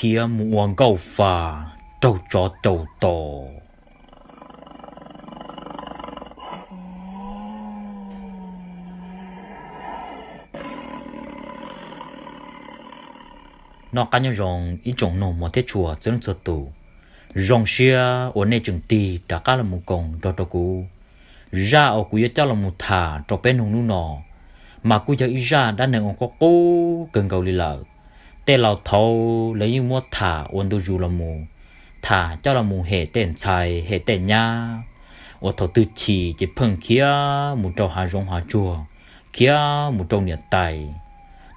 khiav mus ua nkauj fa raug tsov caum tom. Noj qab nyob zoo ib tsoom noog mos thiab tshua txhua leej txhua tus. Zoo siab uas nej tseem tig rov qab los mus koom nrog rau kuv. Zaj uas kuv yuav coj los mus tham rau peb noog hnub no mas kuj yog ib zaj dab neeg uas qub qub kawg nkaus li lawm. Tej laus thaud lawv yeej muab tham ua ntu zus los mus, tham coj los mus hem tej ntxhais hem tej nyab uas thaum twg chim ces pheej khiav mus rau hav zoov hav tsuag, khiav mus rau niam tais.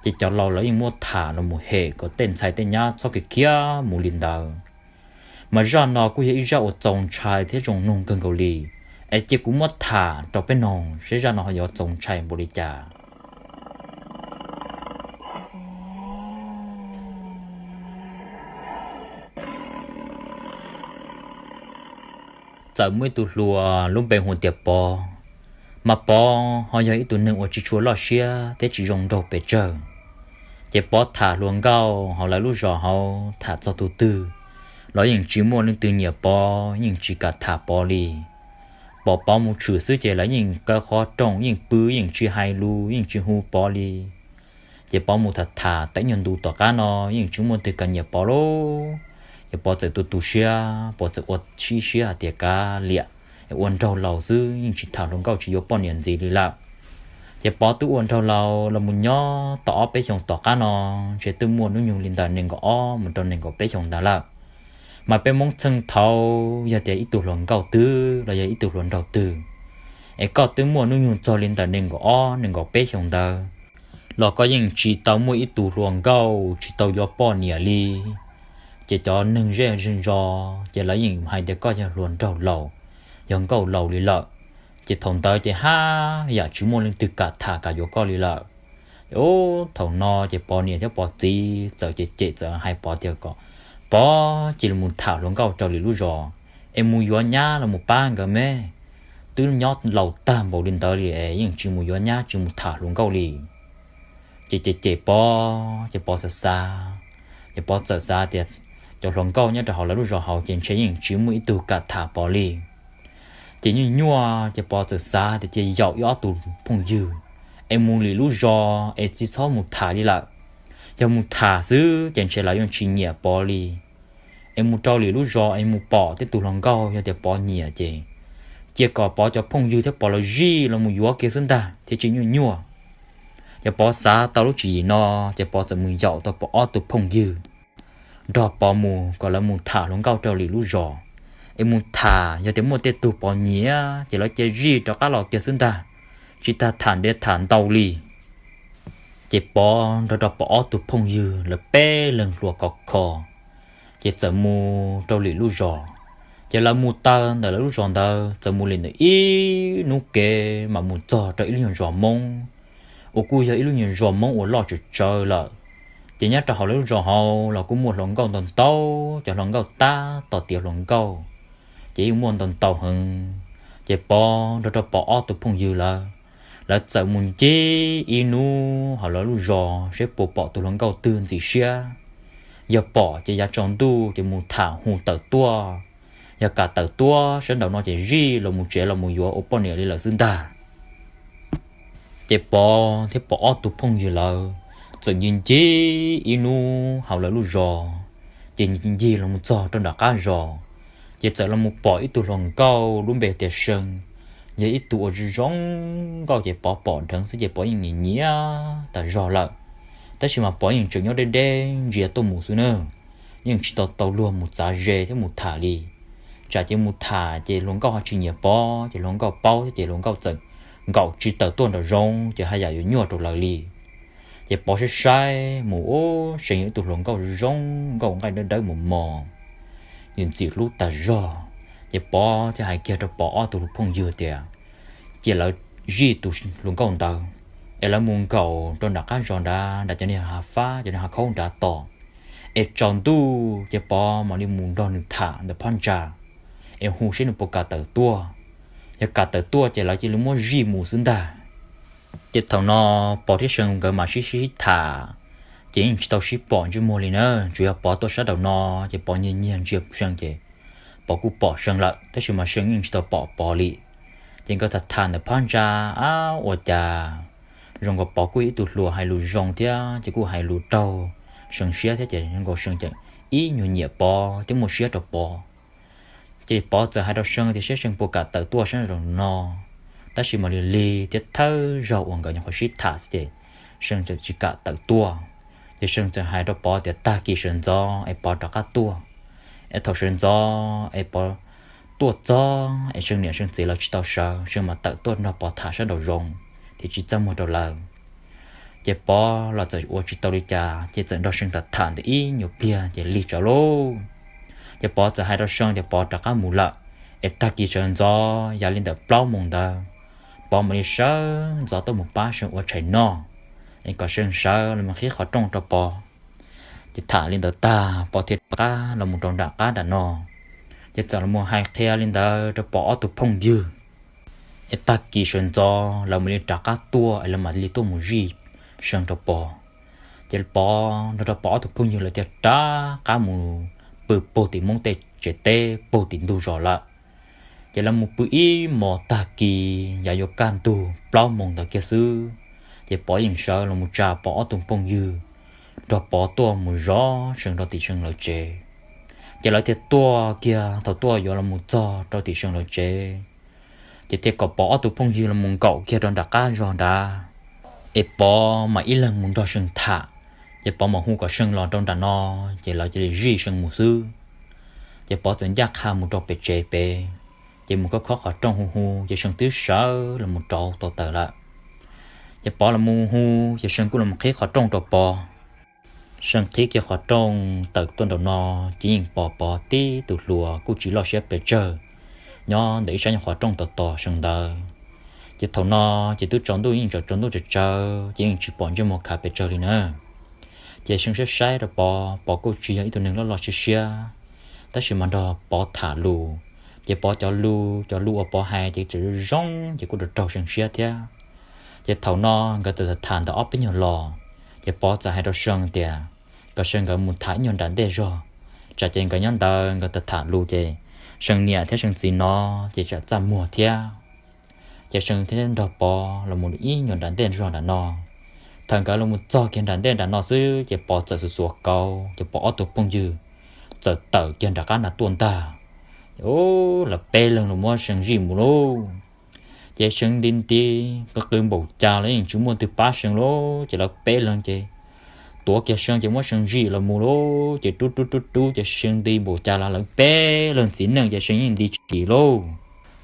Ces cov laus lawv yeej muab tham los mus hem kom tej ntxhais tej nyab txhob khiav khiav mus li ntawd. Mas zaj no kuj yog ib zaj uas txaus ntshai thiab zoo noog kawg nkaus li. Es cia kuv muab tham rau peb noog seb zaj no ho yuav txaus ntshai npaum li cas. Txawm muaj ib tug hluas lub npe hu tias Pov. Mas Pov ho yog ib tug neeg uas tsis tshua loj siab thiab tsis zoo nraug pes tsawg. Ces Pov tham hluas nkauj hauv lawv lub zos hauv tham txog tus twg los yeej tsis muaj leej twg nyiam Pov, yeej tsis kam tham Pov li. Pom Pov mus tshwm xwb ces lawv yeej kaw qhov rooj, yeej pw, yeej tsis hais lus, yeej tsis hu Pov li. Ces Pov mus tham tham tau ib nyuag ntu tom qab no yeej tsis muaj leej twg kam nyiam Pov lauj. Ces Pov txawm tu tu siab, Pov txawm ua ib siab hais tias kav liam, ua nraug laus xwb yeej tsis tham hluas nkauj tsis yuav poj niam ntxiv li lawm. Ces Pov twb ua nraug laus los mus nyob tau ob peb xyoos tom qab no, ntshe twb muaj hnub nyoog li ntawm nees nkaum ob mus rau nees nkaum peb xyoos ntawd lawm. Mas peb Hmoob txheej thaud yog tias ib tug hluas nkauj twg los yog ib tug hluas nraug twg, es koj twb muaj hnub nyoog txog li ntawm nees nkaum ob nees nkaum peb xyoos ntawd los koj yeej tsis tau muaj ib tug hluas nkauj tsis tau yuav poj niam li, ces cov neeg zej zog ces lawv yeej hais tias koj yog hluas nraug laus, yog nkauj laus li lawm. Ces thaum ntawd ces haj yam tsis muaj leej twg kam tham kam yuav koj li lawm. Ub, thaum no ces Pov niam thiab Pov txiv txawm cem cem txawm hais Pov tias kom Pov cia li mus tham hluas nkauj rau lwm lub zos, es mus yuav nyab los mus pab nkawd me, twb nyob laus tag npaum li ntawd li es yeej tsis mus yuav nyab tsis mus tham hluas nkauj li. Ces cem cem Pov ces Pov xav xav, ces Pov txawm xav tias cov hluas nkauj nyob rau hauv lawv lub zos hauv ces ntshe yeej tsis muaj ib tug kam tham Pov li. Ces nyuaj nyuaj ces Pov txawm xav tias cia yaum ib ob tug phooj ywg es mus lwm lub zos es tsis txhob mus tham li lawm. Yog mus tham xwb ces ntshe lawv yeej tsis nyiam Pov li. Es mus rau lwm lub zos es mus pom tej tus hluas nkauj yog tias Pov nyiam ces cia kom Pov cov phooj ywg thiab Pov lawv zij los mus yuav kiag xwb ntag thiaj tsis nyuaj nyuaj. Ces Pov xav tau lub tswv yim no, ces Pov txawm mus yaum tau Pov ob tug phooj ywg nrog Pov mus kom lawv mus tham hluas nkauj rau lwm lub zos. Es mus tham yog tias muaj tej tug Pov nyiam ces lawv cia zij rov qab los kiag xwb ntag, tsis tas tham ntev tham ntau li. Ces Pov nrog rau Pov ob tug phooj ywg lawv peb leeg hluas khov kho, ces txawm mus rau lwm lub zos. Ces lawv mus txog ntawm lawv lub zos ntawd, txawm mus li ntawm ib hnub kev mam mus txog rau ib lub nyuag zos Hmoob, uas kuj yog ib lub nyuag zos Hmoob uas loj tsawv tsawv lawm. Ces nyob rau hauv lawv lub zos hauv los kuj muaj hluas nkauj ntau ntau, cov hluas nkauj tab tom tiav hluas nkauj ces yeej muaj ntau ntau heev. Ces Pov nrog rau Pov ob tug phooj ywg lawv, lawv txawm mus ncig ib hnub hauv lawv lub zos seb puas pom tus hluas nkauj twg ntxim siab. Yog pom ces yav tsaus ntuj ces mus tham hu tawm tuaj, yog kam tawm tuaj sawv daws no ces zij los mus tsev los mus yuav ua poj niam li lawm xwb ntag. Ces Pov thiab Pov ob tug phooj ywg lawv txawm ncig ncig ib hnub hauv lawv lub zos, ces ncig ncig los mus txog rau nram qab zos, ces txawm los mus pom ib tug hluas nkauj lub npe tias See, yog ib tug uas zoo zoo nkauj ces Pov pom dheev xwb ces Pov yeej nyiam nyiam tas zog lawm. Tab sis mas Pov yeej tseem nyob deb deb ntsia tuaj mus xwb na, yeej tsis tau tau luag mus txav ze thiab mus tham li. Tsam ces mus tham ces hluas nkauj ho tsis nyiam Pov, ces hluas nkauj paub thiab ces hluas nkauj txawm nkaum tsis tawm tuaj nraum zoov ces haj yam yuav nyuaj rau lawv li. Ces Pov saib saib mus ub, See yog ib tug hluas nkauj zoo nkauj nqaij dawb dawb mos mos, nws ntxim hlub tas zog. Ces Pov thiaj hais kiag rau Pov ob tug phooj ywg tias cia lawv zij tus hluas nkauj ntawd, es lawv mus nkaum rau nram qab zos nrad, nram cov niag hav fab cov niag hav khaub nrad tos, es tsaus ntuj ces Pov mam li mus nrog nws tham ntawm phab ntsa, es hu seb nws puas kam tawm tuaj. Yog kam tawm tuaj ces lawv cia li muab zij mus xwb ntag. Ces thaum no Pov thiab See nkawd mam sib sib tham, Ces yeej tsis tau sib pom ntsej muag li na, tsuas yog Pov tuaj sab nraum no, ces Pov nyiag nyiag ntsia Seej ces Pov kuj pom Seej lawm, tab sis mas Seej yeej tsis tau pom Pov li. Ces nkawd tham tham ntawm phab ntsa, ab ua cas zoo nkaus Pov kuj ib tug hluas hais lus zoo thiab ces kuj hais lus raug Seej siab thiab ces zoo nkaus Seej tseem ib nyuag nyiam Pov thiab muaj siab rau Pov. Ces Pov txawm hais rau Seej tias seb Seej puas kam tawm tuaj sab nraum no, tab sis mas lig lig thiab thawj zaug uas nkawd nyuam qhuav sib tham xwb ces Seej txawm tsis kam tawm tuaj. Ces Seej txawm hais rau Pov tias tag kis sawv ntxov es Pov rov qab tuaj, es thaum sawv ntxov es Pov tuaj txog es Seej niam Seej txiv lawv tsis tau sawv, Seej mam tawm tuaj nrog Pov tham sab nraum zoov thiab tsis txaj muag rau lawv. Ces Pov los txawm ua tsis tau li cas ces txawm nrog Seej tham tham ntawm ib nyuag pliag ces lig tsawv lauj. Ces Pov txawm hais rau Seej tias Pov rov qab mus lawm, es tag kis sawv ntxov yog li ntawm plaub moos ntawd Pov mam li sawv ntxov tuaj mus pab Seej ua tshais noj, es kom Seej sawv los mus qhib qhov rooj rau Pov. Ces tham li ntawd tag Pov thiaj rov qab los mus rau nram qab nram no, ces txawm los mus hais qhia li ntawd rau Pov ob tug phooj ywg, es tag kis sawv ntxov lawv mam li rov qab tuaj es lawv mam li tuaj mus zij Seej rau Pov. Ces Pov nrog rau Pov ob tug phooj ywg lawv thiaj rov qab mus pw puag tim Hmoob tej tsev teb puag tim ntug zos lawm. Ces lawv mus pw ib hmos tag kis yog yuav kaj ntug plaub moos ntawd kiag xwb, ces Pov yeej sawv los mus tsa Pov ob tug phooj ywg nrog Pov tuaj mus zov Seej rau tim Seej lawv tsev. Ces lawv thiaj tuaj kiag, thaum tuaj yuav los mus txog rau tim Seej lawv tsev, ces thiaj kom Pov ob tug phooj ywg los mus nkaum kiag rau nram qab zos nrad, es Pov mam ib leeg mus nrog Seej tham. Ces Pov mam hu kom Seej los rau nram no, ces lawv cia li zij Seej mus xwb. Ces Pov txawm ncaj qha mus rau pem tsev pem, ces mus khob khob qhov rooj hu hu ces Seej twb sawv los mus rauv tau taws lawm. Ces Pov los mus hu, ces Seej kuj los qhib qhov rooj rau Pov. Seej qhib kiag qhov rooj tawm tuaj nraum no, ces yeej pom Pov tib tug hluas kuj tsis loj siab pes tsawg nyob ntawm ib sab nyuag qhov rooj tos tos Seej ntawd. Ces thaum no ces twb tsaus ntuj, yeej tsaus ntuj tsawv tsawv ces yeej tsis pom ntsej muag khav pes tsawg li na. Ces Seej saib saib rau Pov, Pov kuj tsis yog ib tug neeg loj loj siab siab, tab sis mas nrog Pov tham lus, ces Pov cov lus, cov lus uas Pov hais ces tseem zoo ces kuj raug raug Seej siab thiab. Ces thaum no nkawd txawm tham ntawm ob peb nyuag los, ces Pov txawm hais rau Seej tias kom Seej nkawd mus tham ib nyuag nram ntej zog, tsam ces nkawd nyob ntawd nkawd tham tham lus ces Seej niam thiab Seej txiv no ces tsam txaj muag thiab. Ces Seej thiaj nrog Pov los mus ib nyuag nram ntej zog nram no. Thaum nkawd los mus txog kiag nram ntej nram no xwb ces Pov txawm xuas xuas kauv, ces Pov ob tug phooj ywg txawm tawm kiag nram qab nram tuaj ntag. Lawv peb leeg los muab Seej zij mus lauj. Ces Seej nti nti, qw qw npaum cas los yeej tsis muaj twg pab Seej lauj. Ces lawv peb leeg ces tuav kiag Seej ces muab Seej zij los mus lauj. Ces rub rub rub rub ces Seej nti npaum cas los lawv peb leeg txiv neej ces Seej yeej nti tsis kis lauj.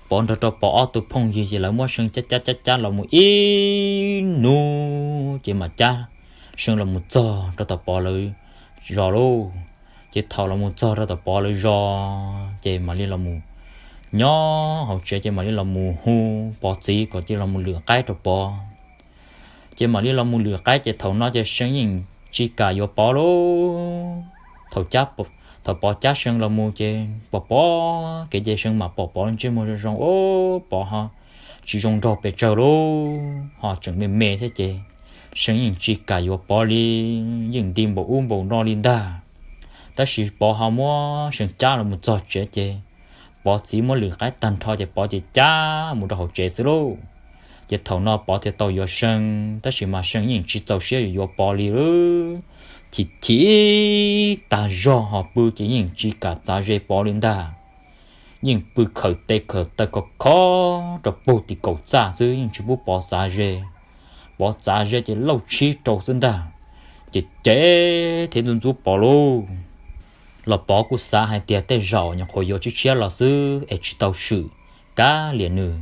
Pov nrog rau Pov ob tug phooj ywg ces lawv muab Seej cab cab cab cab los mus ib hnub ces mam cab Seej los mus txog rau tom Pov lawv zos lauj. Ces thaum los mus txog rau tom Pov lawv zos ces mam li los mus nyob hauv tsev ces mam li los mus hu Pov txiv kom cia li los mus lwm qaib rau Pov. Ces mam li los mus lwm qaib ces thaum no ces Seej yeej tsis kam yuav Pov lauj. Thaum, thaum Pov cab Seej los mus ces pom Pov kev ces Seej mam pom Pov ntsej muag zoo zoo, Pov ho tsis zoo nraug pes tsawg lauj, ho tseem me me thiab ces Seej yeej tsis kam yuav Pov li, yeej nti npaum ub npaum no li ntag. Tab sis Pov ho muab Seej cab los mus txog tsev ces Pov txiv muab lwm qaib tag nrho ces Pov ces cab mus rau hauv tsev xwb lauj. Ces thaum no Pov thiaj tau yuav Seej, tab sis mas Seej yeej tsis txaus siab yuav Pov li, chim chim tag zog ho pw ces yeej tsis kam txav ze Pov li ntag. Yeej pw khawm tes khawm taw khov kho rau puag tim kaum txaj xwb yeej tsis pub Pov txav ze. Pov txav ze ces lauj tshib rau xwb ntag, ces cem thiab ntxub ntxub Pov lauj. Los Pov kuj xav hais tias tej zaum nyuam qhuav yuav tshiab tshiab los xwb es tsis tau swm kav liam nws,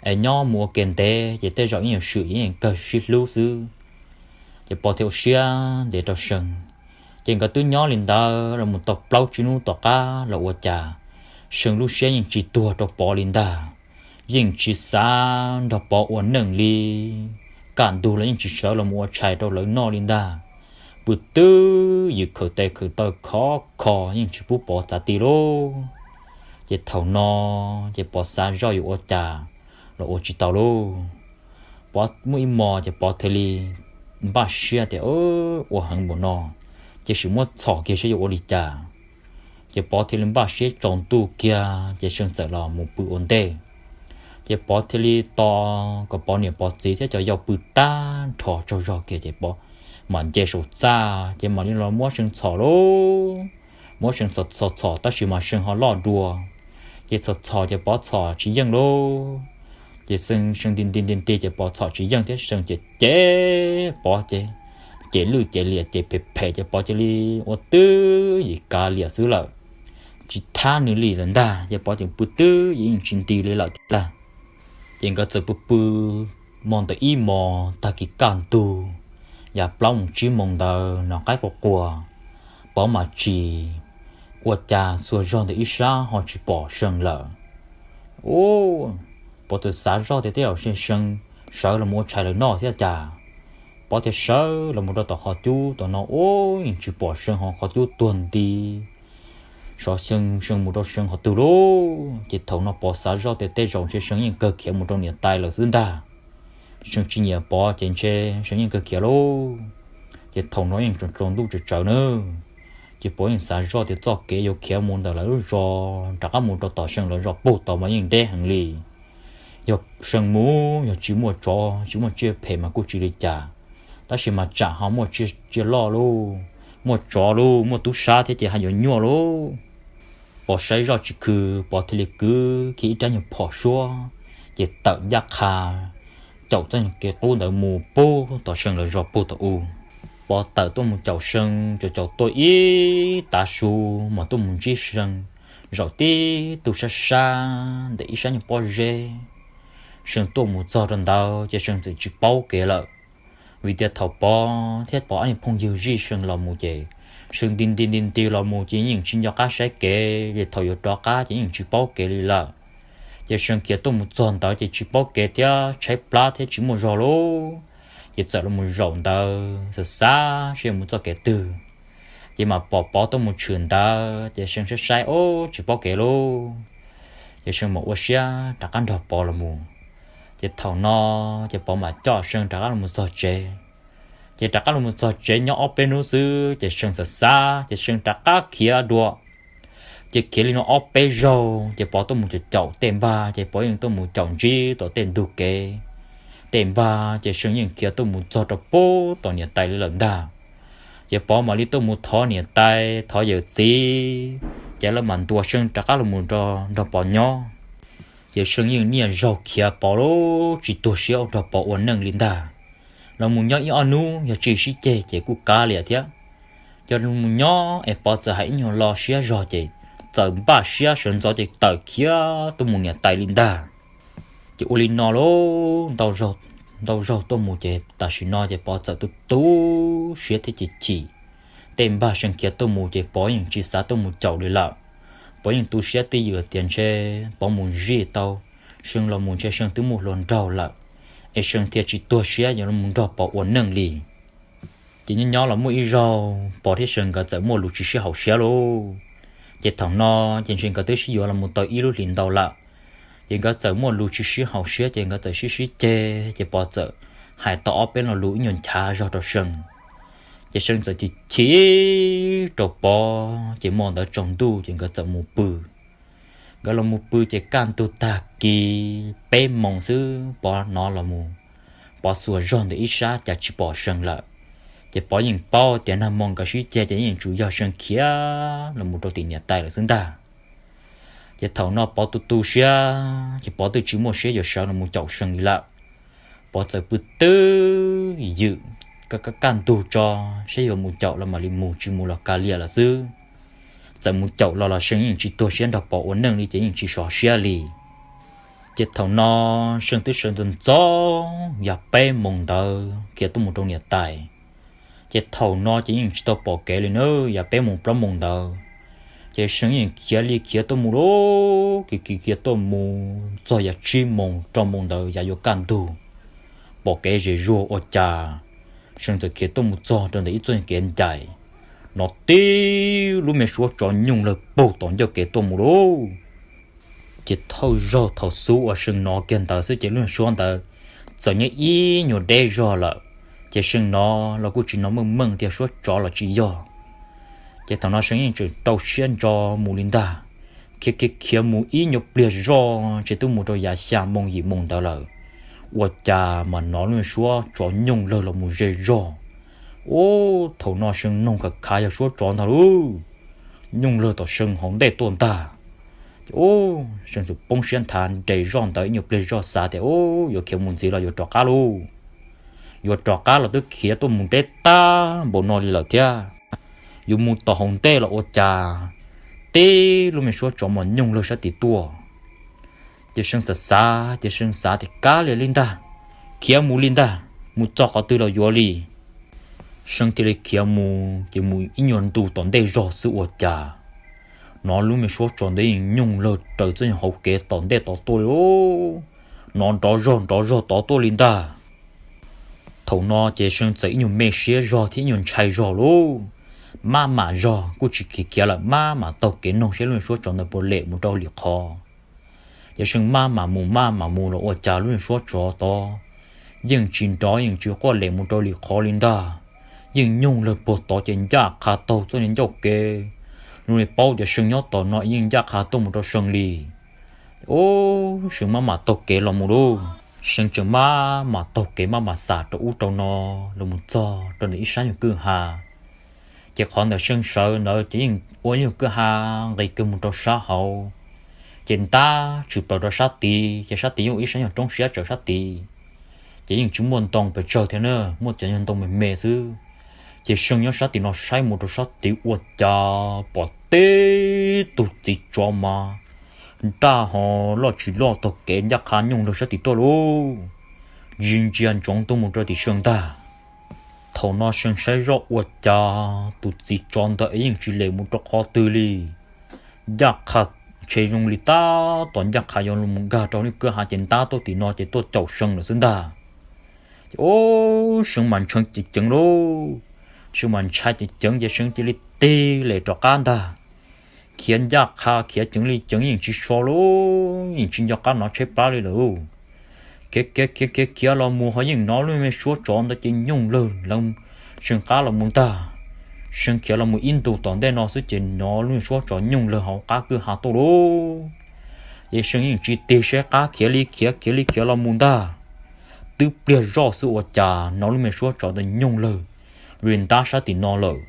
es nyob mus ua ke ntev ces tej zaum yeej yuav swm, yeej kawg sib hlub xwb. Ces Pov thiaj ua siab ntev rau Seej. Ces nkawd twb nyob li ntawd los mus tau plaub tsib hnub tom qab los ua cas Seej lub siab yeej tsis tuag rau Pov li ntag. Yeej tsis xav nrog Pov ua neej li, kaj ntug los yeej tsis sawv los mus ua tshais rau lawv noj li ntag. Pw twb ywm khawm tes khawm taw khov kho yeej tsis pub Pov txav ti lauj. Ces thaum no ces Pov xav zoj yuav ua cas los ua tsis tau lauj. Pov muaj ib hmos ces Pov thiaj li npaj siab tias ua heev npaum no, ces sim muab txhom kiag saib yuav ua li cas. Ces Pov thiaj li npaj siab tsaus ntuj kiag ces Seej txawm los mus pw ua ntej. Ces Pov thiaj li tos kom Pov niam Pov txiv thiab cov yau pw tag nrho tsaug zog kiag ces Pov mam nce saum txaj ces mam li los muab Seej txhom lauj. Muab Seej txhom txhom txhom tab sis mas Seej ho loj dua, ces txhom txhom ces Pov txhom tsis yeej lauj. Ces Seej nti nti nti nti ces Pov txhom tsis yeej thiab Seej ces ces Pov ces ces lwj ces liam ces phem phem ces Pov cia li ua twb yim kav liam xwb lawm, tsis thab nws li lawm ntag. Ces Pov ces pw twb yim yeej tsis nti li lawm thiab lawm. Ces nkawd txawm pw pw, hmo ntawd ib hmos tag kis kaj ntug, yav plaub moos tsib moos ntawd no qaib qua quas, Pov mam tsis, ua cas xuas zog ntawm ib sab ho tsis pom Seej lawm. Ub, Pov txawm xav zoj tias tej zaum Seej sawv los ua tshais lawm noj thiab cas. Pov thiaj sawv los mus rau tom qhov cub tom no ub yeej tsis pom Seej ho qhov cub tuag nti, xyov Seej mus rau Seej qhov twg lauj. Ces thaum no Pov xav zoj tias tej zaum ntshe Seej yeej kawg khiav mus rau niam tais lawm xwb ntag. Seej tsis nyiam Pov ces ntshe Seej yeej kawg khiav lauj. Ces thaum no yeej tsaus ntuj tsawv tsawv nawb. Ces Pov yeej xav zoj tias txoj kev yuav khiav mus ntawm lawv lub zos rov qab mus rau tom Seej lawv zos puag tod mas yeej deb heev li. Yog Seej mus yog tsis muaj tsov tsis muaj tsiaj phem mas kuj tsis li cas, tab sis mas tsam ho muaj tsiaj loj lauj, muaj tsov lauj, muaj tub sab thiab ces ho yuav nyuaj lauj. Pov saib zoj tsis khwv Pov thiaj li kwv kiag ib rab nyuag phom suab, ces tawm ncaj qha caum txoj kev qub ntawd mus puag tom Seej lawv zos puag tom u. Pov tawm tuaj mus caum Seej, caum caum tuaj ib tav su mas tuaj mus ntsib Seej zaum tib tug sab sab ntawm ib sab nyuag pob zeb. Seej tuaj mus txog rau ntawd ces Seej txawm tsis paub kev lawm, vim tias thaum Pov thiab Pov ob niag phooj ywg zij Seej los mus ces Seej nti nti nti nti los mus ces yeej tsis nco qab saib kev, ces thaum yuav rov qab ces yeej tsis paub kev li lawm. Ces Seej khiav tuaj mus txog ntawd ces tsis paub kev thiab tshaib plab thiab tsis muaj zog lauj. Ces txawm los mus zaum ntawd xav xav saib yuav mus txoj kev twg, ces mam pom Pov tuaj mus tshwm ntawd ces Seej saib saib ob tsis paub kev lauj. Ces Seej mam ua siab rov qab nrog Pov los mus. Ces thaum no ces Pov mam coj Seej rov qab los mus txog tsev. Ces rov qab los mus txog tsev nyob ob peb hnub xwb ces Seej xav xav ces Seej rov qab khiav dua. Ces khiav li no ob peb zaug ces Pov tuaj mus caum caum tej npag ces Pov yeej tuaj mus caum ntsib tom tej ntug kev tej npag ces Seej yeej khiav tuaj mus txog rau puag tom niam tais li lawm ntag. Ces Pov mam li tuaj mus thov niam tais thov yawm txiv, ces lawv mam ntuas Seej rov qab los mus nrog Pov nyob. Ces Seej yeej niaj zaug khiav Pov los tsis tuag siab ua nrog Pov ua neej li ntag. Los mus nyob ib ob hnub yog tsis sib ceg ces kuj kav liam thiab. Ces los mus nyob es Pov txawm hais ib nyuag lo siab zog ces txawm npaj siab sawv ntxov ces tawm khiav tuaj mus niam tais li ntag. Ces ua li no lauj, ntau zaug tuaj mus ces tam sim no ces Pov txawm tu tu siab thiab ces chim. Tej npag Seej khiav tuaj mus ces Pov yeej tsis xav tuaj mus caum li lawm. Pov yeej tu siab twj ywm tias ntshe Pov mus zij tau Seej los mus ntshe Seej twb muaj hluas nraug lawm, es Seej thiaj tsis tuag siab yuav los mus nrog Pov ua neej li. Ces nyob nyob los muaj ib zaug Pov thiab Seej nkawd txawm muaj lus tsis sib haum siab lauj. Ces thaum no ces ntshe nkawd twb sib yuav los mus tau ib lub hlis ntau lawm. Ces nkawd txawm muaj lus tsis sib haum siab ces nkawd txawm sib sib ceg ces Pov txawm hais tau ob peb lo lus ib nyuag nchav zog rau Seej. Ces Seej txawm chim chim rau Pov ces hmo ntawd tsaus ntuj ces nkawd txawm mus pw. Nkawd los mus pw ces kaj ntug tag kis peb moos xwb Pov hnov los mus, Pov xuas zog ntawm ib sab cas tsis pom Seej lawm. Ces Pov yeej paub tias nag hmo nkawd sib ceg ces yeej tsuas yog Seej khiav los mus rau tim niam tais lawm xwb ntag. Ces thaum no Pov tu tu siab ces Pov twb tsis muaj siab yuav sawv los mus caum Seej li lawm. Pov txawm pw twb ywm, kaj ntug tso, saib yuav mus caum los mam li mus, tsis mus los kav liam lawm xwb. Txawm mus caum los los Seej yeej tsis tuag siab nrog Pov ua neej li ces yeej tsis sov siab li. Ces thaum no Seej twb sawv ntxov ntxov yog peb moos ntawd khiav tuaj mus rau niam tais. Ces thaum no ces yeej tsis tau pom kev li na, yog peb moos plaub moos ntawd. Ces Seej yeej khiav li khiav tuaj mus lauj, khiav khiav khiav tuaj mus txog yog tsib moos rau moos ntawd yog yuav kaj ntug, pom kev zem zuag ua cas Seej txawm khiav tuaj mus txog rau ntawm ib txoj kev ncais, hnov tib lub me suab tsov nyooj lawg puag tom ncauj kev tuaj mus lauj. Ces thawj zaug thaum xub uas Seej hnov kiag ntawd xwb ces lub suab ntawd txawm nyob ib nyuag deb zog lawm, Ces See hnov los kuj tsis hnov meej meej tias suab tsov los tsis yog. Ces thaum no See yeej tseem rau siab ntso mus li ntag, khiav khiav khiav mus ib nyuag pliag zoj tsev twb mus rau yav xya moo yim moo ntawd lawm, ua cas mas hnov lub suab tsov nyooj lawg los mus ze zog. Ub, thaum no See noog khav khav yog suab tsov ntag lauj, nyooj lawg tom See hauv ntej tuaj ntag. Ces ub, See txawm poob siab nthav nres zoj ntawd ib nyuag pliag zoj xav tias ub, yuav khiav mus ntxiv los yuav rov qab lauj, yuav rov qab los twb khiav tuaj mus deb tag npaum no li lawm thiab, yuav mus tom hauv ntej los ua cas tib lub me suab tsov mas nyooj lawg sab tid tuaj. Ces See xav xav ces See xav tias kav liam li ntag, khiav mus li ntag, mus txog qhov twg los yuav li. See thiaj li khiav mus ces mus ib nyuag ntu tom ntej zog xwb ua cas hnov lub me suab tsov ntawd yeej nyooj lawg raws txoj hauv kev tom ntej tod tuaj li, hnov nrov zog nrov zog tod tuaj li ntag. Thaum no ces See txawm ib nyuag me siab zog thiab ib nyuag ntshai zog lauj, maj mam zog kuj tsis khiav khiav lawm, maj mam taug kev noog seb lub me suab tsov ntawd puas lem mus rau lwm qhov. Ces See maj mam mus maj mam mus los ua cas lub me suab tsov tod yeej tsis nrov yeej tsis quaj lem mus rau lwm qhov li ntag, yeej nyooj lawg puag tod ces ncaj qha taug txoj niag ncauj kev, zoo li paub tias See nyob tom no yeej ncaj qha tuaj mus rau See li. Ub, See maj mam taug kev los mus lauj, See tseem maj mam taug kev maj mam xam rau ub rau no los mus txog rau ntawm ib sab nyuag kwj ha. Ces qhov ntawm See sawv ntawd ces yeej ua nyuag kwj ha nqis kiag mus rau sab hauv, ces ntab tshwm plaws rau sab tid, ces sab tid yeej ua ib sab nyuag roob siab tsawv sab tid, ces yeej tsis muaj ntoo pes tsawg thiab na, muaj cov nyuag ntoo me me xwb. Ces See nyob sab tim no saib mus rau sab tid ua cas pom tib tug txiv tsov mas nraj ho loj tsis loj taug kev ncaj qha nyooj lawg sab tid tuaj lauj, ntsia ntsia ntsoov tuaj mus rau tim See ntag. Thaum no See saib zoj ua cas tus txiv tsov ntawd yeej tsis lem mus rau qhov twg li, ncaj qha ntshe zoo li tab tom ncaj qha yuav los mus nkag rau lub kwj ha ces ntab tuaj tim no ces tuaj caum See lawm xwb ntag. Ces ub, See mas ntshai ceev ceev lauj, See mas ntshai ceev ceev ces See cia li tig lem rov qab ntag. Khiav ncaj qha khiav ceev li ceev yeej tsis so lauj, yeej tsis nco qab hnov tshaib plab li lawm. Khiav khiav khiav khiav khiav los mus ho yeej hnov lub me suab tsov ntawd ces nyooj lawg lawv See qab los mus ntag. See khiav los mus ib ntus tom ntej no xwb ces hnov lub me suab tsov nyooj lawg hauv qab kwj ha tuaj lauj. Ces See yeej tsis tig saib qab khiav li khiav khiav li khiav los mus ntag. Twb pliag zoj xwb ua cas hnov lub me suab tsov ntawd nyooj lawg li ntab sab tim no lawm.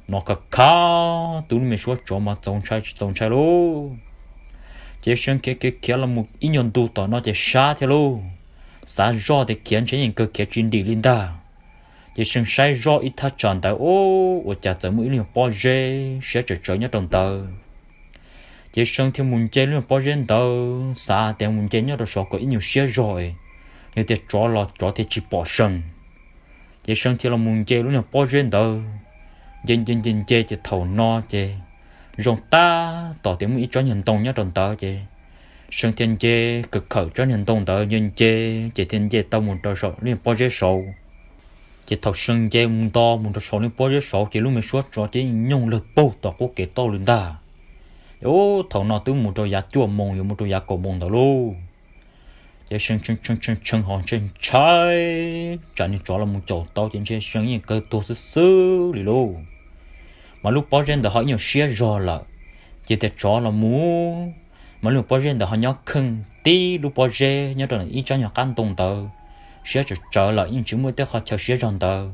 Hnov khav khav twb lub me suab tsov mas txaus ntshai tsis txaus ntshai lauj. Ces See khiav khiav khiav los mus ib nyuag ntu tom no ces sab thiab lauj, xav zoj tias khiav ntshe yeej kawg khiav tsis nrim li ntag. Ces See saib zoj ib thaj tsam ntawd ub, ua cas txawm muaj ib lub pob zeb siab tsawv tsawv nyob rau ntawd. Ces See thiaj mus nce lub pob zeb ntawd, xav tias mus nce nyob rau saud kom ib nyuag siab zog, yog tias tsov los tsov thiaj tsis pom See. Ces See thiaj los mus nce lub nyuag pob zeb ntawd. Nce nce nce nce ces thaum no ces zoo tab tom tias muaj ib tsob nyuag ntoo nyob rau ntawd ces See thiaj nce khawm khawm tsob nyuag ntoo ntawd nce nce ces thiaj nce tau mus rau saum lub nyuag pob zeb saud. Ces thaum See nce mus nto mus rau saum lub pob zeb saud ces lub me suab tsov ces nyooj lawg puag tom qub kev tuaj li ntag. Ub, thaum no twb mus rau yav cuaj moos yuav mus rau yav kaum moos ntawd lauj. Ces See tshee tshee tshee ho ntshai ntshai tsam niag tsov los mus caum tau ces ntshe See yeej kawg tuag xwb xwb li lauj. Mas lub pob zeb ntawd ho ib nyuag siab zog lawm, ces tias tsov los mus, mas lub pob zeb ntawd ho nyob kheej tib lub pob zeb nyob rau ib tsob nyuag qab ntoo ntawd, siab tsawv tsawv lawm yeej tsis muaj tej qhov chaw siab zog ntawd.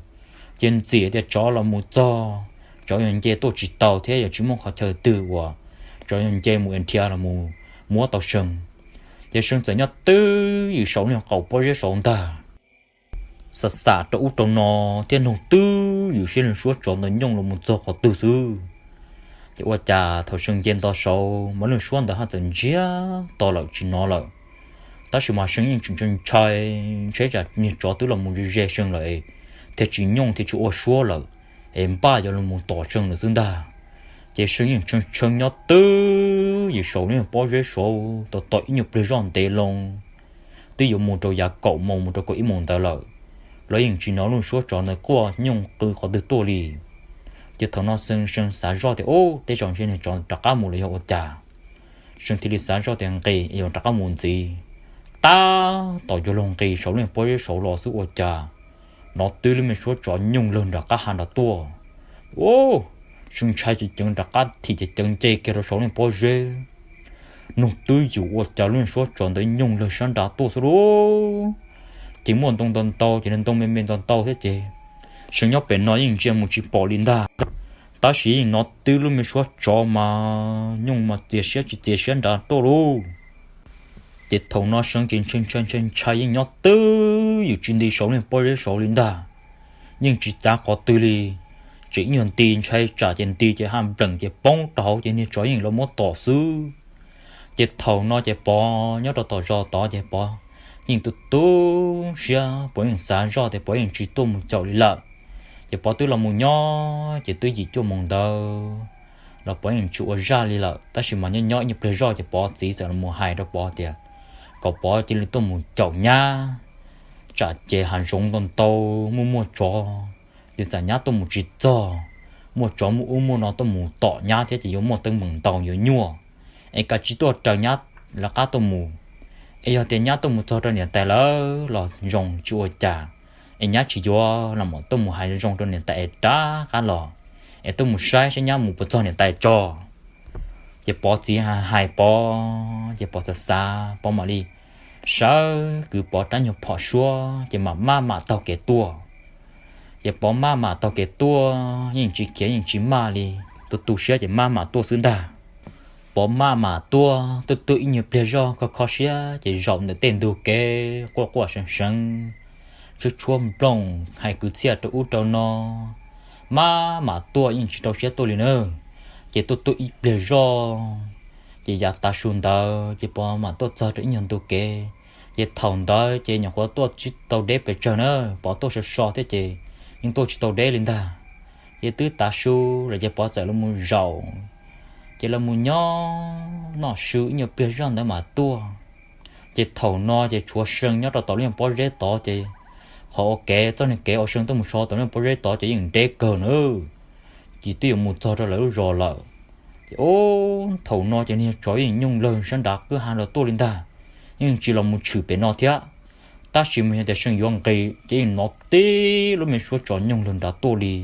Ces ntxim tias tsov los mus txog, tsov yuav nce tuaj tsis tau thiab yuav tsis muaj qhov chaw twg uas tsov yuav nce mus dhia los mus muab tau See. Ces See txawm nyob twj ywm saum lub nyuag qaum pob zeb saud ntag, xam xam rau ub rau no thiab noog twj ywm seb lub suab tsov ntawd nyooj los mus txog qhov twg xwb. Ces ua cas thaum See nce nto saud mas lub suab ntawd ho txawm ntsiag to lawm tsis hnov lawm. Tab sis mas See yeej tseem ntshai ntshai tsam niag tsov twb los mus ze ze See lawm, thiaj tsis nyooj thiaj tsis ua suab lawm, es npaj yuav los mus tom See lawm xwb ntag. Ces See yeej tshee tshee nyob twj ywm saum lub pob zeb saud tos tos ib nyuag pliag zoj ntev loo, twb yuav mus rau yav kaum moos mus rau kaum ib moos ntawd lawm, los yeej tsis hnov lub suab tsov ntawd quaj nyooj qw qhov twg tuaj li. Ces thaum no See xav zoj tias ub, tej zaum ntshe niag tsov rov qab mus los yog ua cas. See thiaj li xav zoj tias nqis yuav rov qab mus ntxiv. Tab tom yuav luag nqis saum lub pob zeb saud los xwb ua cas Hnov twb lub me suab tsov nyooj lawg nram qab ha nrad tuaj. Seej ntshai ceev ceev rov qab thim ceev ceev nce kiag rau saum lub pob zeb. Noog twb yus ua cas lub me suab tsov ntawd nyooj lawg sab nrad tuaj xwb lauj. Ces muaj ntoo ntau ntau ces ntoo me me ntau ntau thiab ces Seej nyob pem no yeej ntsia mus tsis pom li ntag. Tab sis yeej hnov twb lub me suab tsov mas nyooj mas txias siab tsis txias siab nrad tuaj lauj. Ces thaum no Seej ces ntshai ntshai ntshai ntshai yeej nyob twb yus tsis nti saum lub pob zeb saud li ntag. Yeej tsis txav qhov twg li, tseem ib nyuag nti ntshai tsam ces nti ces ha npleem ces poob rau hauv ces niag tsov yeej los muab tom xwb. Ces thaum no ces Pov nyob rau tom zos tod ces Pov yeej tu tu siab, Pov yeej xav zoj tias Pov yeej tsis tuaj mus caum li lawm. Ces Pov twb los mus nyob ces twb yim cuaj moos ntawd los Pov yeej tsis ua zaj li lawm, tab sis mas nyob nyob ib nyuag pliag zoj ces Pov txiv txawm los mus hais rau Pov tias kom Pov cia li tuaj mus caum nyab, tsam ces hav zoov ntau ntau muaj muaj tsov, ces txawm nyab tuaj mus tsis txog, muaj tsov muaj ub muaj no tuaj mus tom nyab thiab ces yuav muaj teeb meem ntau yuav nyuaj. Es kav tsij tuaj raws nyab lawv qab tuaj mus. Es yog tias nyab tuaj mus txog rau niam tais lawv los zoo tsis ua cas, es nyab tsis yuav los mam tuaj mus hais zoo rau niam tais es rov qab los, es tuaj mus saib saib nyab mus puas txog niam tais tso. Ces Pov txiv hais Pov ces Pov xav xav Pov mam li sawv kwv Pov rab nyuag phom suab ces mam maj mam taug kev tuaj. Ces Pov maj mam taug kev tuaj yeej tsis khiav yeej tsis maj li, tu tu siab ces maj mam tuaj xwb ntag. Pov maj mam tuaj tu tu ib nyuag pliag zoj kho kho siab ces zaum ntawm tej ntug kev quaj quaj seev seev, tshuab tshuab nplooj hais kwv txhiaj rau ub rau no, maj mam tuaj yeej tsis rau siab tuaj li na. Ces tuaj tuaj ib pliag zoj ces yav tav su ntawd ces Pov mam tuaj txog rau ib nyuag ntug kev. Ces thaum ntawd ces nyuam qhuav tuaj tsis tau deb pes tsawg na, Pov tuaj so so thiab ces yeej tuaj tsis tau deb li ntag. Ces twb tav su lawm ces Pov txawm los mus zaum, ces los mus nyob noj su ib nyuag pliag zoj ntawd mam tuaj. Ces thaum no ces tshuav Seej nyob rau tom lub pob zeb tod ces qhov ua kev txoj niag kev uas Seej tuaj mus so tom lub pob zeb tod ces yeej deb kawg na, ces twb yuav mus txog rau lawv lub zos lawm. Ces ub thaum no ces niag tsov yeej nyooj lawg sab nrad kwj ha los tuaj li ntag, yeej tsis los mus tshwm pem no thiab. Tab sis mas yog tias Seej yuav nqis ces yeej hnov tib lub me suab tsov nyooj lawg nrad tuaj li.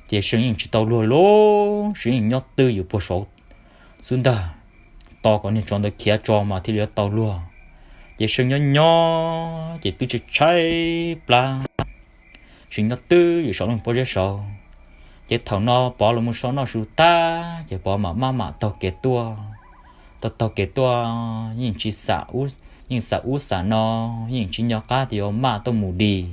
Ces Seej yeej tsis tau luag lauj, Seej yeej nyob twj ywm puag saud xwb ntag, tos kom niag tsov ntawd khiav tso mas thiaj li yuav tau luag. Ces Seej nyob nyob ces twb tshaib tshaib plab, Seej nyob twj ywm saum lub pob zeb saud. Ces thaum no Pov los mus so noj su tag ces Pov mam maj mam taug kev tuaj. Taug taug kev tuaj yeej tsis, yeej xam ub xam no, yeej tsis nco qab tias yuav maj tuaj mus dim,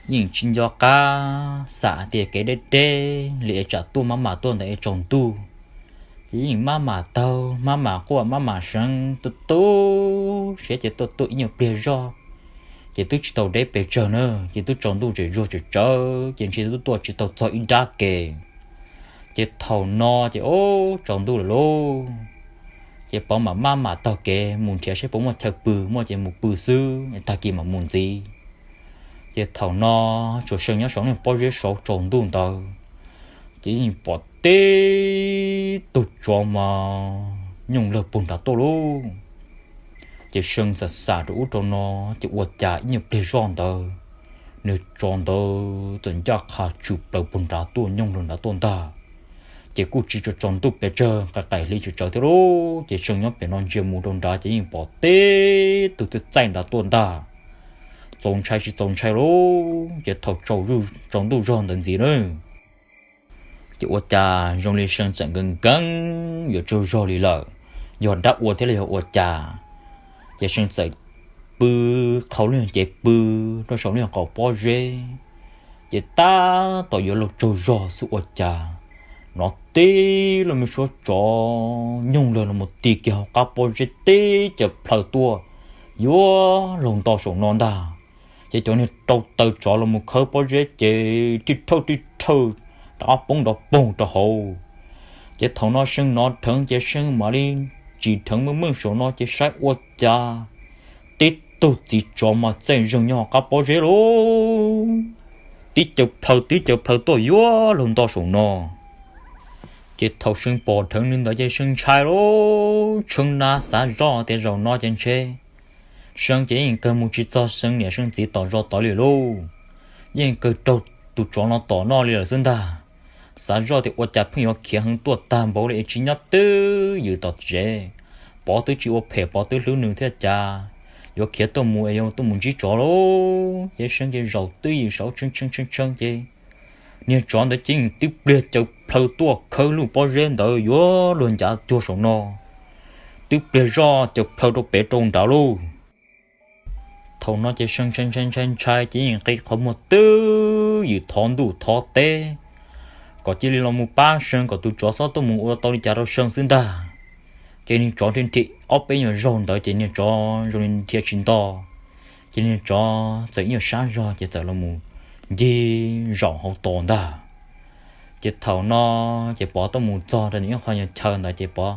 yeej tsis nco qab xam tias kev deb deb li es tsam tuaj maj mam tuaj ntawd es tsaus ntuj. Ces yeej maj mam taug maj mam quaj maj mam seev tu tu siab ces tuaj tuaj ib nyuag pliag zoj ces twb tsis tau deb pes tsawg na, ces twb tsaus ntuj tsem zuag tsem tsawv ces ntshe twb tuaj tsis tau txog ib nrab ke. Ces thaum no ces ub tsaus ntuj lawm lauj, ces Pov mam maj mam taug kev mus nrhiav saib puas muaj chaw pw, muaj ces mus pw xwb tag kis mam mus ntxiv. Ces thaum no tsuas Seej nyob saum niag pob zeb saud tsaus ntuj ntawd, ces yeej pom tib tug tsov mas nyooj lawg puag nrad tuaj lauj. Ces Seej xam xam rau ub rau no, ces ua cas ib nyuag pliag zoj ntawd, niag tsov ntawd txawm ncaj qha tshwm plaws puag nrad tuaj nyooj lawg nrad tuaj ntag. Ces kuj tsis tsaus ntuj pes tsawg, qaim qaim hli tsawv tsawv thiab lauj, ces Seej nyob pem no ntsia mus rau nrad ces yeej pom tib tug txaij txaij nrad tuaj ntag. Txaus ntshai tsis txaus ntshai lauj, ces thaum tsaus ntuj zog ntawd ntxiv na, ces ua cas zoo li Seej txawm nkees nkees yuav tsaug zog li lawm, yog dab ua thiab los yog ua cas. Ces Seej txawm pw qhau lub cev pw rau saum lub qaum pob zeb, ces tab tom yuav luag tsaug zog xwb ua cas hnov tib lub me suab tsov nyooj lawg los mus ti kiag hauv qab pob zeb tib caws plhaws tuaj yuav luag nto saum no ntag. Ces cov niag rau taw tsov los mus khawb pob zeb ces tib rhawj tib rhawj rov qab poob nrov poog rau hauv. Ces thaum no Seej hnov dheev ces Seej mam li tsim dheev meej meej saum no ces saib ua cas tib tug txiv tsov mas txaij zeeg nyob hauv qab pob zeb lauj, tib caws plhaws tib caws plhaws tuaj yuav luag nto saum no. Ces thaum Seej pom dheev li ntawd ces Seej ntshai lauj, Seej na xav zoj tias zaum no ces ntshe Seej ces yeej kawg mus tsis txog Seej niam Seej txiv tom zos tod li lauj. yeej kawg raug tus tsov no tom noj li lawm xwb ntag. Xav zoj tias ua cas pheej yuav khiav heev tuaj tag npaum li es tsis nyob twj ywm tom tsev. Pov twb tsis ua phem, Pov twb hlub nws thiab cas yuav khiav tuaj mus es yuav tuaj mus ntsib tsov lauj. Ces Seeb ces zaum twj ywm saum tshee tshee tshee tshee ces niag tsov ntawd ces yeej tib pliag caws plhaw tuaj khawb lub pob zeb ntawd yuav luag ncav cuag saum no, tib pliag zoj caws plhaw rau pem rau nrad lauj. Thaum no ces Seeb ntshai ntshai ntshai ntshai ces yeej nqis qhov muag twj ywm thov ntuj thov teb kom cia li los mus pab Seeb kom tus tsov txhob tuaj mus ua tau li cas rau Seeb xwb ntag. Ces niag tsov nrhiav nrhiav ob peb nyuag zaug ntawd ces niag tsov zoo li nrhiav tsis nto, ces niag tsov txawm ib nyuag sab zog ces txawm los mus ncig zaum hauv tos ntag. Ces thaum no ces Pov tuaj mus txog rau ib qho nyuag chaw ntawd ces Pov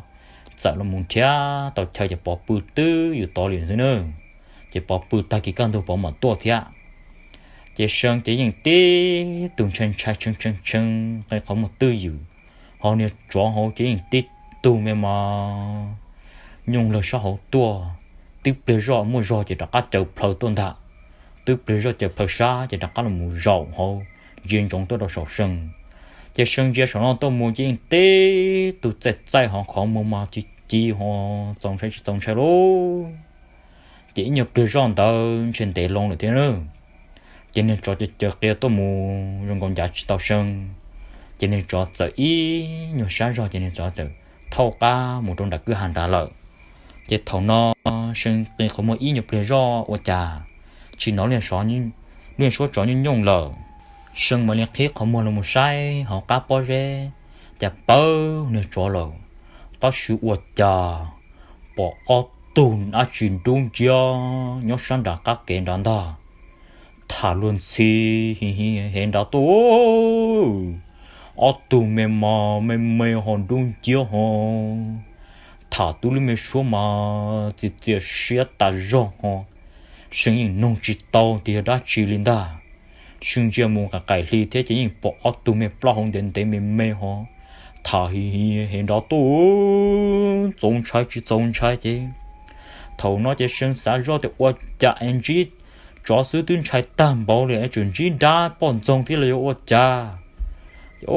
txawm los mus nrhiav tau chaw ces Pov pw twj ywm tod li xwb na. Ces Pov pw tag kis kaj ntug Pov mam tuaj thiab. Ces Seeb ces yeej tib tug ntshai ntshai tshee tshee tshee nqis qhov muag twj ywm, ho niag tsov hauv ces yeej tib tug me mos nyooj lawg sab hauv tuaj, tib pliag zoj muaj zog ces rov qab caws plhaw tuaj ntag, tib pliag zoj caws plhaw sab ces rov qab los mus zaum hauv ntsia ntsoov tuaj rau saum Seeb. Ces Seeb ntsia saum no tuaj mus ces yeej tib tug txaij txaij ho qhov muag mas ci ci ho txaus ntshai tsis txaus ntshai lauj. Ces ib nyuag pliag zoj ntawd ntshe ntev loo lawm thiab na. Ces niag tsov caws caws qia tuaj mus zoo nkaus ncav tsis tau Seeb. Ces niag tsov txawm ib nyuag sab zog ces niag tsov txawm thauj qab mus rau nram kwj ha nrad lawm. Ces thaum no Seeb qi qhov muag ib nyuag pliag zoj ua cas tsis hnov lub suab tsov nyooj nyooj lawm. Seeb mam li qhib qhov muag los mus saib hauv qab pob zeb, cas pawv niag tsov lawm. Tab sis ua cas pom ob tug dab tsi dub nciab nyob sab nram qab kev nrad ntag, tham luag ntxhi hi hi hev nrad tuaj. Ob tug me mos me me ho dub nciab ho tham tub lub me suab mas txias txias siab tas zog ho. Seeb yeej nug tsis tau tias yog dab tsi li ntag. Seeb ntsia mus qaim qaim hli thiab ces yeej pom ob tug me plaub hau ntev ntev me me ho tham hi hi hev nrad tuaj, txaus ntshai tsis txaus ntshai ces thaum no ces Seeb xav zoj tias ua cas es ntsib tsov xwb twb ntshai tag npaum li es tseem ntsib dab poj ntxoog thiab los yuav ua cas. Ces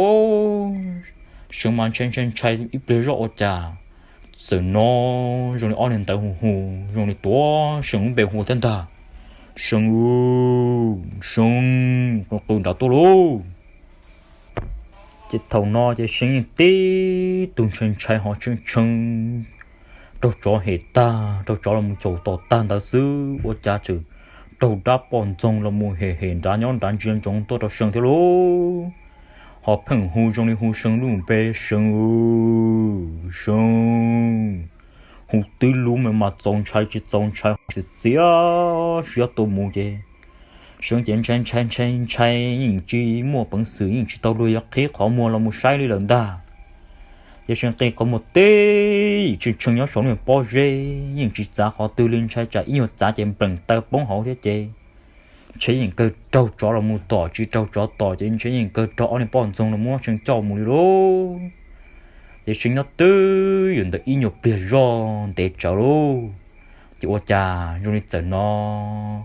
Seeb mas ntshai ntshai ntshai ib pliag zoj ua cas txawm hnov zoo li ob niag ntawv hu hu, zoo li tuav Seeb lub npe hu thiab ntag, Seeb, Seeb, qw qw nrad tuaj lauj. Ces thaum no ces Seeb yeej tib tug ntshai ntshai ho tshee tshee, raug tsov hem tag, raug tsov los mus caum tom tag ntawd xwb ua cas tseem raug dab poj ntxoog los mus hem hem nrad nyob nrad ntsia ntsoov tuaj rau Seeb thiab lauj. Ho pheej hu zoo li hu Seeb lub npe, Seeb, Seeb, hu tib lub me mas txaus ntshai tsis txaus ntshai ho txias txias siab tuaj mus ces Seeb ces ntshai ntshai ntshai ntshai yeej tsis muaj peev xwm yeej tsis tau luag yuav qhib qhov muag los mus saib li lawm ntag. Ces Seeb qi qhov muag tib tshee tshee nyob saum niag pob zeb yeej tsis txav qhov twg li, ntshai tsam ib nyuag txav ces npleem taw poob hauv thiab ces ntshe yeej kawg raug tsov los mus tom, tsis raug tsov tom ces ntshe yeej kawg raug ob niag poj ntxoog los muab Seeb coj mus li lauj. Ces Seeb nyob twj ywm ntawd ib nyuag pliag zoj ntev tsawv lauj. Ces ua cas zoo li txawm hnov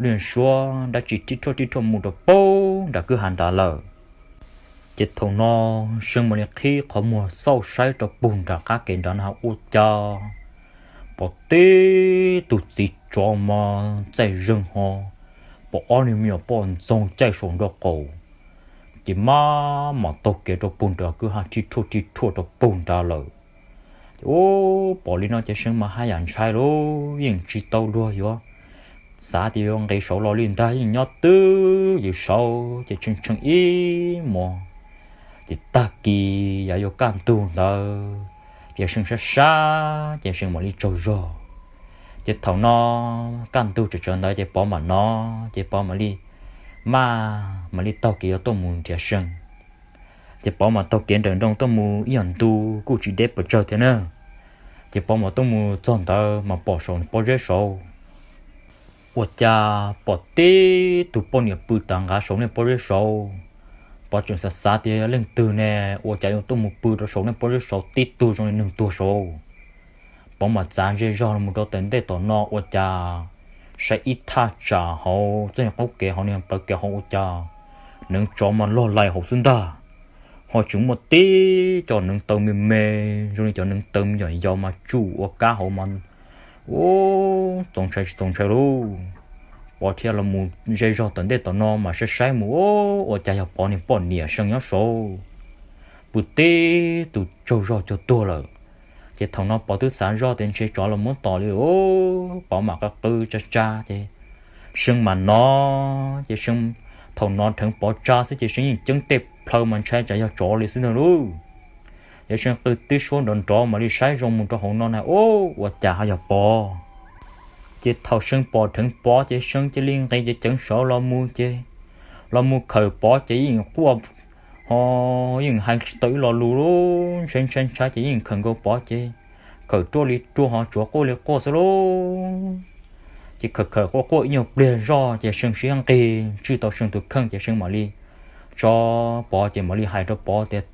lub suab dab tsi rhib rhuaj rhib rhuaj mus rau pem nram kwj ha nrad lawm. Ces thaum no Seeb mam li qhib qhov muag xauj saib rau pem nram qab kev nrad na ua cas pom tib tug txiv tsov mas txaij zeeg ho, pom ob niag me nyuam poj ntxoog caij saum nraub qaum. Ces maj mam taug kev rau pem nram kwj ha rhib rhuaj rhib rhuaj rau pem nrad lawm. Ces ua pom li no ces Seeb mas haj yam ntshai lauj, yeej tsis tau luag yuav xav tias yuav nqis saud los li ntag, yeej nyob twj ywm saud ces tshee tshee ib hmos. Ces tag kis yav yuav kaj ntug ntawd ces Seeb sab sab ces Seeb mam li tsaug zog. Ces thaum no kaj ntug tsawv tsawv ntawd ces Pov mam no, ces Pov mam li maj mam li taug kev yuav tuaj mus nrhiav Seeb. Ces Pov mam taug kev nrawm nroos tuaj mus ib yam ntu kuj tsis deb pes tsawg thiab na. Ces Pov mam tuaj mus txog ntawd mas pom saum pob zeb saud ua cas pom tib tug poj niam pw tav nqav saum niag pob zeb saud. Pov tseem xav xav tias yog leej twg ne, ua cas yuav tuaj mus pw rau saum niag pob zeb saud tib tug zoo li neeg tuag saud. Pov mam txav ze zog los rau tom ntej tom no ua cas Saib ib thaj tsam hauv txoj qub kev hauv niag plawv kev hauv ua cas neev tsov mas log lais hauv xwb ntag. Ho tseem muaj tib cov neev taw me me zoo li cov neev taw me nyuam yaus mas tsuj ua kab hauv mas, ub, txaus ntshai tsis txaus ntshai lauj. Pov thiaj los mus ze zog tom ntej tom no mas saib saib mus, ub, ua cas yog Pov niag poj niam Seej nyob saud, pw tib tug tsaug zog cuag tuag lawm. Ces thaum no Pov twb xav zoj tias ntshe tsov los muab tom li, Pov mam qw qw tsa tsa ces Seej mam no, ces Seej, thaum no dheev Pov tsa xwb ces Seej yeej ceeb tej plhaw mas ntshai tsam yog tsov li xwb ntag lauj. Ces Seej qw tib suab nrov nrov mam li saib zoo mus rau hauv no na, ub, ua cas ho yog Pov. Ces thaum Seej pom dheev Pov ces Seej cia li nqis ceev ceev saud los mus ces, los mus khawm Pov ces yeej quaj, ho yeej hais tsis tau ib lo lus lauj, ntshai ntshai ntshai ces yeej khawm nkaus Pov ces khawm ruaj li ruaj ho tsuav quaj li quaj xwb lauj. Ces khawm khawm quaj quaj ib nyuag pliag zoj ces Seej siab nqig tswj tau Seej tus kheej ces Seej mam li tso Pov ces mam li hais rau Pov tias,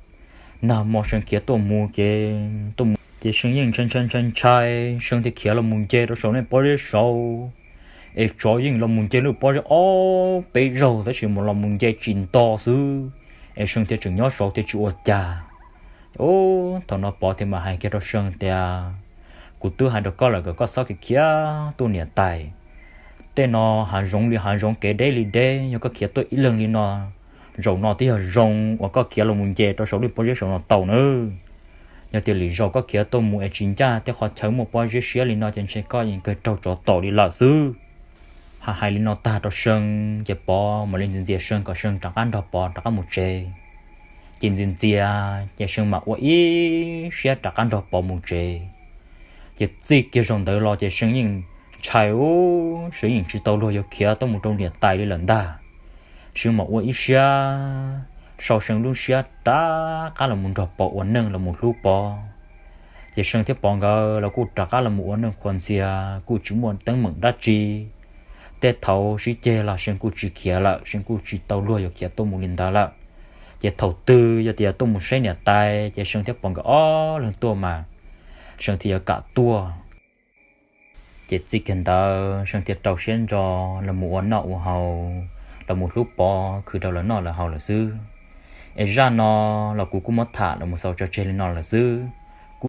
nag hmo Seej khiav tuaj mus ces, tuaj mus ces Seej yeej ntshai ntshai ntshai ntshai, Seej thiaj khiav los mus nce rau saum nej pob zeb saud. Es tsov yeej los mus nce lub pob zeb ob peb zaug tab sis mas los mus nce tsis nto xwb, es Seej thiaj tseem nyob saud thiaj tsis ua cas. Ub, thaum no Pov thiaj mam hais kiag rau Seej tias, kuv twb hais rau koj lawm kom koj txhob khiav khiav tuaj niam tais. Tej no hav zoov li hav zoov, kev deb li deb, yog koj khiav tuaj ib leeg li no, zaum no twb yog zoo uas koj khiav los mus nce rau saum lub pob zeb saum no tau nawb. Yog tias lwm zaug koj khiav tuaj mus es tsis ncaj tej qhov chaw muaj pob zeb siab li no ces ntshe koj yeej kawg raug tsov tom li lawm xwb. Hais hais li no tag rau Seej ces Pov mam li ntxias ntxias Seej kom Seej rov qab nrog Pov rov qab mus tsev. Ces ntxias ntxias ces Seej mam ua ib siab rov qab nrog Pov mus tsev. Ces txij kiag zaum ntawd los ces Seej yeej ntshai ub, Seej yeej tsis tau luag yuav khiav tuaj mus rau niam tais li lawm ntag. Seej mam ua ib siab, sau Seej lub siab rov qab los mus nrog Pov ua neej los mus hlub Pov. Ces Seej thiab Pov nkawd los kuj rov qab los mus ua neej qhuas ntxias kuj tsis muaj teeb meem dab tsi. Tej thaum sib ceg los Seej kuj tsis khiav lawm, Seej kuj tsis tau luag yuav khiav tuaj mus li ntawd lawm. Ces thaum twg yog tias tuaj mus saib niam tais ces Seej thiab Pov nkawd ob leeg tuaj mas Seej thiaj yuav kam tuaj. Ces txij kiag ntawd Seej thiaj rau siab ntso los mus ua noj ua haus, los mus hlub Pov khwv rau lawv noj lawv haus lawm xwb. Es zaj no los kuv kuj muab tham los mus xaus tso tseg li no lawm xwb.